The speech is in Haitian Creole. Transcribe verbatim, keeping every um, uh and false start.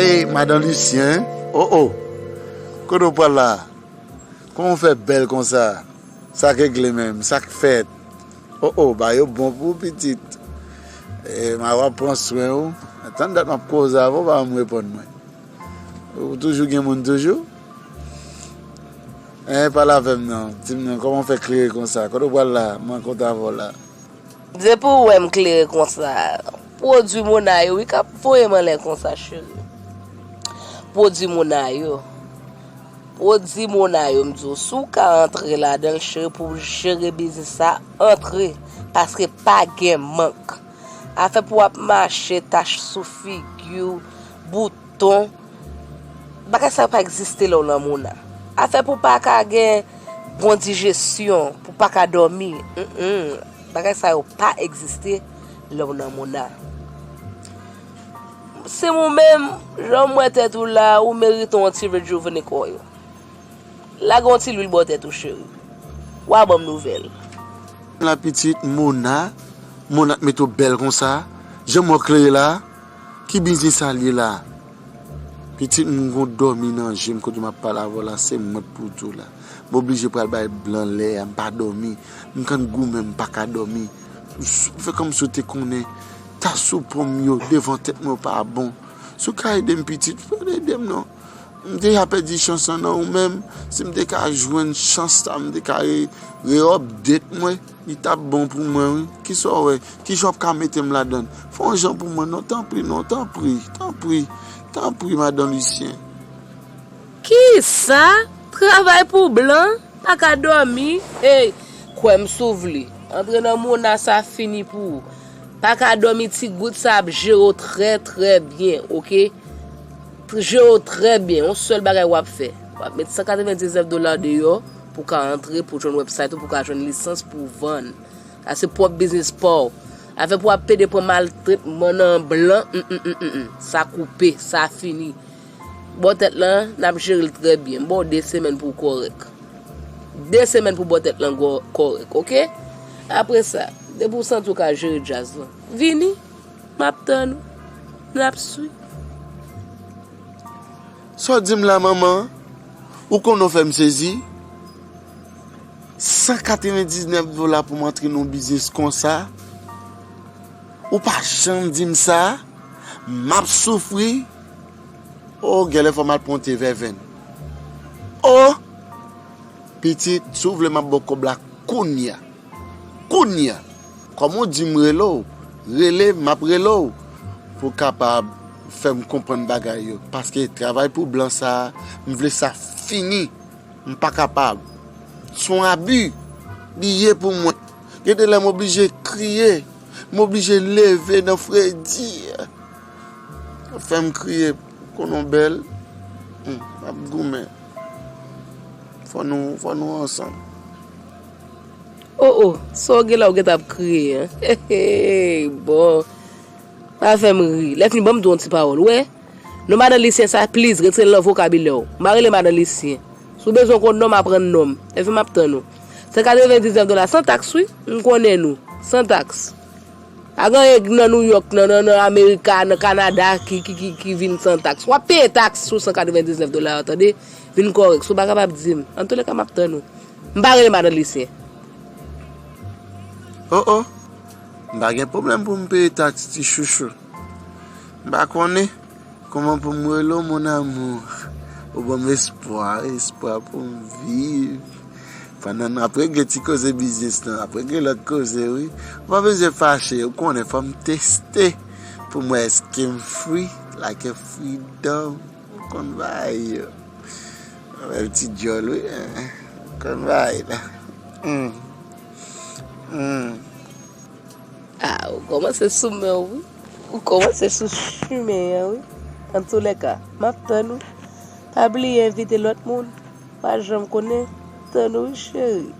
Ey, madan Lisyen, o o, kote w pral la? Kòman w fè bèl konsa? Sa k regle menm? Sa k fèt? O o, bagay yo bon pou ou, pitit. E, m a w ap pran swen ou. Tann dat m ap koze avè w, w pa janm reponn mwen. Ou toujou gen moun toujou? En, pale avè m non. Di m non, kòman w fè klere konsa? Kote w pral la? M rankontre avè w la. Depi w wè m klere konsa, pwodui Mona yo wi k ap voye m anlè konsa, cheri. Pwodui Mona yo. Pwodui Mona yo, m di w, si w ka antre ladan l, cheri, pou w jere biznis sa, antre. Paske pa gen mank. Afè pou w ap mache, tach sou figi w, bouton, bagay sa yo pa egziste lè w nan Mona. Afè pou w pa ka gen bon dijesyon, pou w pa ka dòmi, mm, mm, bagay sa yo pa egziste lè w nan Mona. Siman w menm, jan m wè tèt ou la, ou merite yon ti rejuvenate kò yo. Lage yon ti lwil bò tèt ou, cheri. W a ban m nouvèl. La pitit, Mona, Mona k mete w bèl konsa, jan m wè w klere la, ki biznis sa l ye la? Pitit, m gon dòmi nan je m kote m ap pale avè w la, se mwen k pou di w la. M oblije pral bay blan lè a, m pa dòmi. M konn goumen, m pa ka dòmi. Fè kòmsi w te konnen, ta sou pon m yo, devan tèt mwen yo pa bon. Si w ka ede m pitit, ede m non. M deja pèdi chans lan nan ou menm. Si m te ka jwenn chans sa, m te ka re, re-update mwen, li t ap bon pou mwen wi. Kisa w wè? Kijan w ap ka mete m ladann? Fè yon jan pou mwen non, tanpri non, tanpri, tanpri, tanpri, madan Lisyen. Kisa? Travay pou blan? Pa ka dòmi? Ey, kwè m si w vle. Antre nan Mona sa fini pou ou. Pa ka dòmi, ti gout sa ap jere w trè, trè byen, oke? Jere w trè byen, yon sèl bagay w ap fè. W ap met san katrevendiznèf dola deyò pou w ka antre, pou w jwenn website ou, pou w ka jwenn lisans pou w vann. Sa se pwòp biznis pa w. Afè pou w ap pede pran maltretman nan blan, mm, mm, mm, mm, mm. Sa koupe, sa fini. Bò tèt lan, n ap jere l trè byen. M ba w de semèn pou w kòrèk. De semèn pou bò tèt lan gò-, kòrèk, oke? Apre sa, depi w santi w ka jere djaz lan, vini, m ap tann ou. N ap swi. Sa w di m la, manman? Ou konnen w fè m sezi? San katrevendiznèf dola pou m antre nan yon biznis konsa? Ou pa janm di m sa? M ap soufri. O, genlè fò m al pran yon te vèvenn. O! Pitit, si w vle m ap ba w kòb la kounye a. Kounye a. Kòman w di m rele w? Rele m, m ap rele w. Pou w kapab fè m konprann bagay yo. Paske travay pou blan sa a, m vle sa fini. M pa kapab. Se yon abi li ye pou mwen. Gen de lè m oblije kriye. M oblije leve nan fredi. Fè m kriye. Konnen w bèl. Hmm, m ap goumen. Fò nou, fò nou ansanm. O o, sa w gen la w gentan ap kriye, en? Bon. Pa fè m ri. Lè fini, ban m di w yon ti pawòl, w wè? Non, madan Lisyen sa, please, retire l nan vokabilè w. M a rele madan Lisyen. Si w bezwen konn non m, aprann non m. Lè fini, m ap tann ou. San katrevendiznèf dola, san taks, wi. M konnen nou. San taks. Pa gen anyen nan Nouyòk, nan, nan, nan Amerika, nan Kanada ki, ki, ki, ki vin san taks. W ap peye taks sou san katrevendiznèf dola yo, tande? Vin kòrèk. Si w pa kapab di m. Antoulèka, m ap tann ou. M pa rele madan Lisyen. O o. M pa gen pwoblèm pou m peye taks, ti chouchou. M pa konnen kòman pou m rele w, mon amour. Ou ban m espwa, espwa pou m viv. Pandan n ap regle ti koze biznis lan, ap regle lòt koze, wi. Ou pa bezwen fache, ou konnen fò m teste pou m wè èske m free, like a freedom. Ou konn bagay yo. Bèl ti djòl, wi. Ou konn bagay la. Hmm. Hmm. Ah, ou kòmanse sou men w, wi. Ou kòmanse sou chimen an, wi. Antoulèka, m ap tann ou. Pa bliye envite lòt moun. Pa janm konnen. Tann ou, wi, cheri.